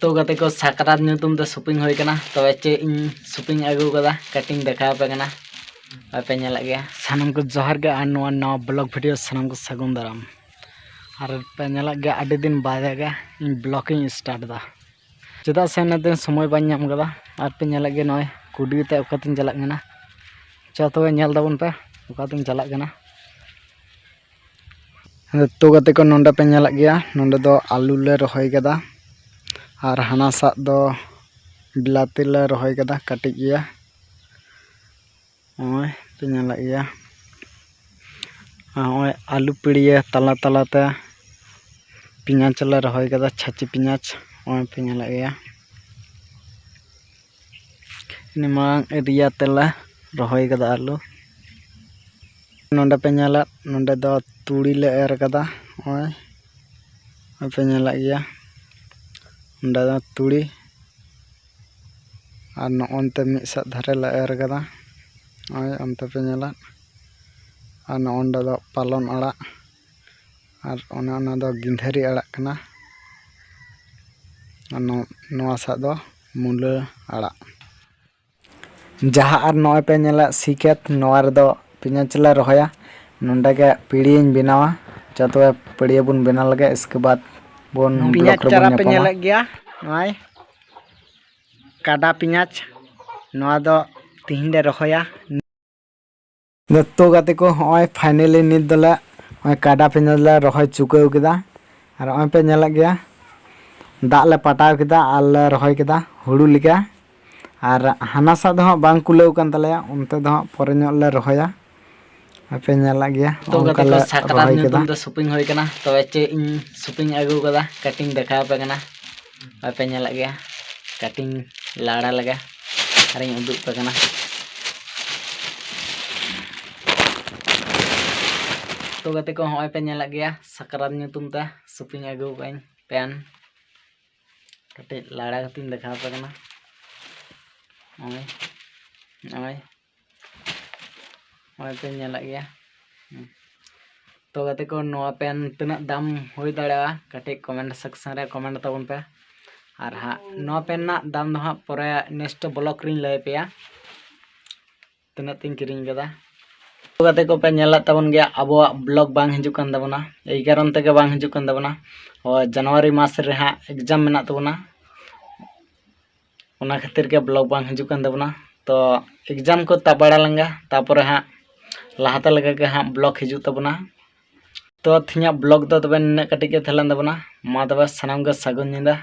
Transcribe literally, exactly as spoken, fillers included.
ᱛᱚ ᱜᱟᱛᱮ ᱠᱚ, ᱥᱟᱠᱨᱟᱛ ᱧᱩᱛᱩᱢ ᱛᱮ ᱥᱚᱯᱤᱝ ᱦᱩᱭ ᱠᱟᱱᱟ᱾ ᱛᱚᱵᱮ ᱪᱮᱫ ᱤᱧ ᱥᱚᱯᱤᱝ ᱟᱹᱜᱩ ᱠᱟᱫᱟ, ᱠᱟᱹᱴᱤᱡ ᱤᱧ ᱫᱮᱠᱷᱟᱣ ᱟᱯᱮ ᱠᱟᱱᱟ, ᱵᱟᱯᱮ ᱧᱮᱞᱮᱫ ᱜᱮᱭᱟ᱾ ᱥᱟᱱᱟᱢ ᱠᱚ ᱡᱚᱦᱟᱨ ᱜᱮ ᱟᱨ ᱱᱚᱣᱟ ᱱᱟᱣᱟ ᱵᱞᱚᱜ ᱵᱷᱤᱰᱤᱭᱳ ᱥᱟᱱᱟᱢ ᱠᱚ ᱥᱟᱹᱜᱩᱱ ᱫᱟᱨᱟᱢ᱾ ᱟᱨ ᱯᱮ ᱧᱮᱞᱮᱫ ᱜᱮᱭᱟ, ᱟᱹᱰᱤ ᱫᱤᱱ ᱵᱟᱫᱮ ᱜᱮ ᱤᱧ ᱵᱞᱚᱜ ᱤᱧ ᱥᱴᱟᱨᱴ ᱮᱫᱟ᱾ ᱪᱮᱫᱟᱜ ᱥᱮ ᱤᱱᱟᱹᱜ ᱫᱤᱱ ᱥᱚᱢᱚᱭ ᱵᱟᱹᱧ ᱧᱟᱢ ᱠᱟᱫᱟ᱾ ᱟᱨ ᱯᱮ ᱧᱮᱞᱮᱫ ᱜᱮᱭᱟ, ᱱᱚᱜᱼᱚᱭ ᱠᱩᱰᱤ ᱠᱟᱛᱮ ᱚᱠᱟᱛᱤᱧ ᱪᱟᱞᱟᱜ ᱠᱟᱱᱟ᱾ ᱪᱚ ᱛᱚᱵᱮ ᱧᱮᱞ ᱛᱟᱵᱚᱱ ᱯᱮ, ᱚᱠᱟᱛᱤᱧ ᱪᱟᱞᱟᱜ ᱠᱟᱱᱟ᱾ ᱛᱚ ᱜᱟᱛᱮ ᱠᱚ, ᱱᱚᱰᱮ ᱯᱮ ᱧᱮᱞᱮᱫ ᱜᱮᱭᱟ, ᱱᱚᱰᱮ ᱫᱚ ᱟᱹᱞᱩ ᱞᱮ ᱨᱚᱦᱚᱭ ᱠᱟᱫᱟ᱾ ᱟᱨ ᱦᱟᱱᱟ ᱥᱟᱜ ᱫᱚ ᱵᱤᱞᱟᱹᱛᱤ ᱞᱮ ᱨᱚᱦᱚᱭ ᱠᱟᱫᱟ, ᱠᱟᱹᱴᱤᱡ ᱜᱮᱭᱟ᱾ ᱱᱚᱜᱼᱚᱭ ᱯᱮ ᱧᱮᱞᱮᱫ ᱜᱮᱭᱟ᱾ ᱟᱨ ᱱᱚᱜᱼᱚᱭ ᱟᱹᱞᱩ ᱯᱤᱲᱭᱟᱹ ᱛᱟᱞᱟ ᱛᱟᱞᱟᱛᱮ ᱯᱮᱸᱭᱟᱡᱽ ᱞᱮ ᱨᱚᱦᱚᱭ ᱠᱟᱫᱟ, ᱪᱷᱟᱹᱪᱤ ᱯᱮᱸᱭᱟᱡᱽ᱾ ᱱᱚᱜᱼᱚᱭ ᱯᱮ ᱧᱮᱞᱮᱫ ᱜᱮᱭᱟ᱾ ᱱᱤᱭᱟᱹ ᱢᱟᱨᱟᱝ ᱮᱨᱤᱭᱟ ᱛᱮᱞᱮ ᱨᱚᱦᱚᱭ ᱠᱟᱫᱟ ᱟᱹᱞᱩ᱾ ᱱᱚᱰᱮ ᱯᱮ ᱧᱮᱞᱮᱫ, ᱱᱚᱰᱮ ᱫᱚ ᱛᱩᱲᱤ ᱞᱮ ᱮᱨ ᱠᱟᱫᱟ᱾ ᱱᱚᱜᱼᱚᱭ ᱯᱮ ᱧᱮᱞᱮᱫ ᱜᱮᱭᱟ, ᱱᱚᱰᱮ ᱫᱚ ᱛᱩᱲᱤ᱾ ᱟᱨ ᱱᱚᱜᱼᱚᱱᱛᱮ ᱢᱤᱫ ᱥᱮᱫ ᱫᱷᱟᱨᱮ ᱞᱮ ᱮᱨ ᱠᱟᱫᱟ, ᱱᱚᱜᱼᱚᱭ ᱚᱱᱛᱮ ᱯᱮ ᱧᱮᱞᱮᱫ᱾ ᱟᱨ ᱱᱚᱜᱼᱚᱱᱰᱮ ᱫᱚ ᱯᱟᱞᱚᱱ ᱟᱲᱟᱜ, ᱟᱨ ᱚᱱᱮ ᱚᱱᱟ ᱫᱚ ᱜᱤᱸᱫᱷᱟᱹᱨᱤ ᱟᱲᱟᱜ ᱠᱟᱱᱟ᱾ ᱟᱨ ᱱᱚ-, ᱱᱚᱣᱟ ᱥᱟᱜ ᱫᱚ ᱢᱩᱞᱟᱹ ᱟᱲᱟᱜ᱾ ᱡᱟᱦᱟᱸ ᱟᱨ ᱱᱚᱜᱼᱚᱭ ᱯᱮ ᱧᱮᱞᱟ ᱥᱤ ᱠᱷᱮᱛ, ᱱᱚᱣᱟ ᱨᱮᱫᱚ ᱯᱮᱸᱭᱟᱡᱽ ᱞᱮ ᱨᱚᱦᱚᱭᱟ᱾ ᱱᱚᱸᱰᱮ ᱜᱮ ᱯᱤᱲᱤᱭᱟᱹᱧ ᱵᱮᱱᱟᱣᱟ, ᱡᱚᱛᱚ ᱯᱤᱲᱤᱭᱟᱹ ᱵᱚᱱ ᱵᱮᱱᱟᱣ ᱞᱮᱜᱮ, ᱤᱥᱠᱮ ᱵᱟᱫᱽ ᱵᱚᱱ ᱯᱮᱸᱭᱟᱡᱽ ᱵᱞᱚᱠ ᱨᱮᱵᱚᱱ ᱪᱟᱨᱟ ᱯᱮ ᱧᱟᱯᱟᱢᱟ᱾ ᱧᱮᱞᱮᱫ ᱜᱮᱭᱟ, ᱱᱚᱜᱼᱚᱭ ᱠᱟᱰᱟ ᱯᱮᱸᱭᱟᱡᱽ, ᱱᱚᱣᱟ ᱫᱚ ᱛᱤᱦᱤᱧ ᱞᱮ ᱨᱚᱦᱚᱭᱟ᱾ ᱛᱚ ᱜᱟᱛᱮ ᱠᱚ, ᱦᱚᱸᱜᱼᱚᱭ finally ᱱᱤᱛ ᱫᱚᱞᱮ ᱱᱚᱜᱼᱚᱭ ᱠᱟᱰᱟ ᱯᱮᱸᱭᱟᱡᱽ ᱞᱮ ᱨᱚᱦᱚᱭ ᱪᱩᱠᱟᱹᱣ ᱠᱮᱫᱟ᱾ ᱟᱨ ᱱᱚᱜᱼᱚᱭ ᱯᱮ ᱧᱮᱞᱮᱫ ᱜᱮᱭᱟ, ᱫᱟᱜ ᱞᱮ ᱯᱟᱴᱟᱣ ᱠᱮᱫᱟ ᱟᱨ ᱞᱮ ᱨᱚᱦᱚᱭ ᱠᱮᱫᱟ ᱦᱩᱲᱩ ᱞᱮᱠᱟ᱾ ᱟᱨ ᱦᱟᱱᱟ ᱥᱟᱜ ᱫᱚ ᱦᱟᱸᱜ ᱵᱟᱝ ᱠᱩᱞᱟᱹᱣ ᱠᱟᱱ ᱛᱟᱞᱮᱭᱟ, ᱚᱱᱛᱮ ᱫᱚ ᱦᱟᱸᱜ ᱯᱚᱨᱮ ᱧᱚᱜ ᱞᱮ ᱨᱚᱦᱚᱭᱟ᱾ ᱟᱯᱮ ᱧᱮᱞᱮᱫ ᱜᱮᱭᱟ, ᱛᱚ ᱚᱱᱠᱟ ᱜᱟᱛᱮ ᱠᱚ, ᱞᱮ ᱥᱟᱠᱨᱟᱛ ᱨᱚᱦᱚᱭ ᱧᱩᱛᱩᱢ ᱠᱮᱫᱟ᱾ ᱛᱮ ᱥᱚᱯᱤᱝ ᱦᱩᱭ ᱠᱟᱱᱟ᱾ ᱛᱚᱵᱮ ᱪᱮᱫ ᱤᱧ ᱥᱚᱯᱤᱝ ᱟᱹᱜᱩ ᱠᱟᱫᱟ, ᱠᱟᱹᱴᱤᱡ ᱤᱧ ᱫᱮᱠᱷᱟᱣ ᱟᱯᱮ ᱠᱟᱱᱟ᱾ ᱵᱟᱯᱮ ᱧᱮᱞᱮᱫ ᱜᱮᱭᱟ, ᱠᱟᱹᱴᱤᱡ ᱤᱧ ᱞᱟᱲᱟ ᱞᱮᱜᱮ ᱟᱨᱤᱧ ᱩᱫᱩᱜ ᱟᱯᱮ ᱠᱟᱱᱟ᱾ ᱛᱚ ᱜᱟᱛᱮ ᱠᱚ, ᱦᱚᱸᱜᱼᱚᱭ ᱯᱮ ᱧᱮᱞᱮᱫ ᱜᱮᱭᱟ, ᱥᱟᱠᱨᱟᱛ ᱧᱩᱛᱩᱢ ᱛᱮ ᱥᱚᱯᱤᱝ ᱟᱹᱜᱩ ᱠᱟᱜ ᱟᱹᱧ ᱯᱮᱱ᱾ ᱠᱟᱹᱴᱤᱡ ᱞᱟᱲᱟ ᱠᱟᱛᱮᱧ ᱫᱮᱠᱷᱟᱣ ᱟᱯᱮ ᱠᱟᱱᱟ᱾ ᱱᱚᱜᱼᱚᱭ, ᱱᱚᱜᱼᱚᱭ, ᱱᱚᱜᱼᱚᱭ ᱯᱮ ᱧᱮᱞᱮᱫ ᱜᱮᱭᱟ᱾ ᱦᱩᱸ᱾ ᱛᱚ ᱜᱟᱛᱮ ᱠᱚ, ᱱᱚᱣᱟ ᱯᱮᱱ ᱛᱤᱱᱟᱹᱜ ᱫᱟᱢ ᱦᱩᱭ ᱫᱟᱲᱮᱭᱟᱜᱼᱟ, ᱠᱟᱹᱴᱤᱡ comment section ᱨᱮ comment ᱛᱟᱵᱚᱱ ᱯᱮ᱾ ᱟᱨ ᱦᱟᱸᱜ ᱱᱚᱣᱟ ᱯᱮᱱ ᱨᱮᱱᱟᱜ ᱫᱟᱢ ᱫᱚ ᱦᱟᱸᱜ ᱯᱚᱨᱮ ᱱᱮᱠᱥᱴ ᱵᱞᱚᱜ ᱨᱤᱧ ᱞᱟᱹᱭ ᱟᱯᱮᱭᱟ ᱛᱤᱱᱟᱹᱜ ᱛᱤᱧ ᱠᱤᱨᱤᱧ ᱠᱟᱫᱟ᱾ ᱛᱚ ᱜᱟᱛᱮ ᱠᱚᱯᱮ ᱧᱮᱞᱮᱫ ᱛᱟᱵᱚᱱ ᱜᱮᱭᱟ, ᱟᱵᱚᱣᱟᱜ ᱵᱞᱚᱜ ᱵᱟᱝ ᱦᱤᱡᱩᱜ ᱠᱟᱱ ᱛᱟᱵᱚᱱᱟ᱾ ᱮᱭ ᱠᱟᱨᱚᱱ ᱛᱮᱜᱮ ᱵᱟᱝ ᱦᱤᱡᱩᱜ ᱠᱟᱱ ᱛᱟᱵᱚᱱᱟ, ᱳ, ᱡᱟᱱᱩᱣᱟᱨᱤ ᱢᱟᱥ ᱨᱮ ᱦᱟᱸᱜ ᱮᱠᱡᱟᱢ ᱢᱮᱱᱟᱜ ᱛᱟᱵᱚᱱᱟ, ᱚᱱᱟ ᱠᱷᱟᱹᱛᱤᱨ ᱜᱮ ᱵᱞᱚᱜ ᱵᱟᱝ ᱦᱤᱡᱩᱜ ᱠᱟᱱ ᱛᱟᱵᱚᱱᱟ᱾ ᱛᱚ ᱮᱠᱡᱟᱢ ᱠᱚ ᱛᱟᱵ ᱵᱟᱲᱟ ᱞᱮᱱ ᱜᱮ, ᱛᱟᱯᱚᱨᱮ ᱦᱟᱸᱜ ᱞᱟᱦᱟᱛᱮ ᱞᱮᱠᱟ ᱜᱮ ᱦᱟᱸᱜ ᱵᱞᱚᱜ ᱦᱤᱡᱩᱜ ᱛᱟᱵᱚᱱᱟ᱾ ᱛᱚ ᱛᱮᱦᱮᱧᱟᱜ ᱵᱞᱚᱜ ᱫᱚ ᱛᱚᱵᱮ ᱱᱤᱱᱟᱹᱜ ᱠᱟᱹᱴᱤᱡ ᱜᱮ ᱛᱟᱦᱮᱸ ᱞᱮᱱ ᱛᱟᱵᱚᱱᱟ᱾ ᱢᱟ ᱛᱚᱵᱮ ᱥᱟᱱᱟᱢ ᱜᱮ ᱥᱟᱹᱜᱩᱱ ᱧᱤᱫᱟᱹ᱾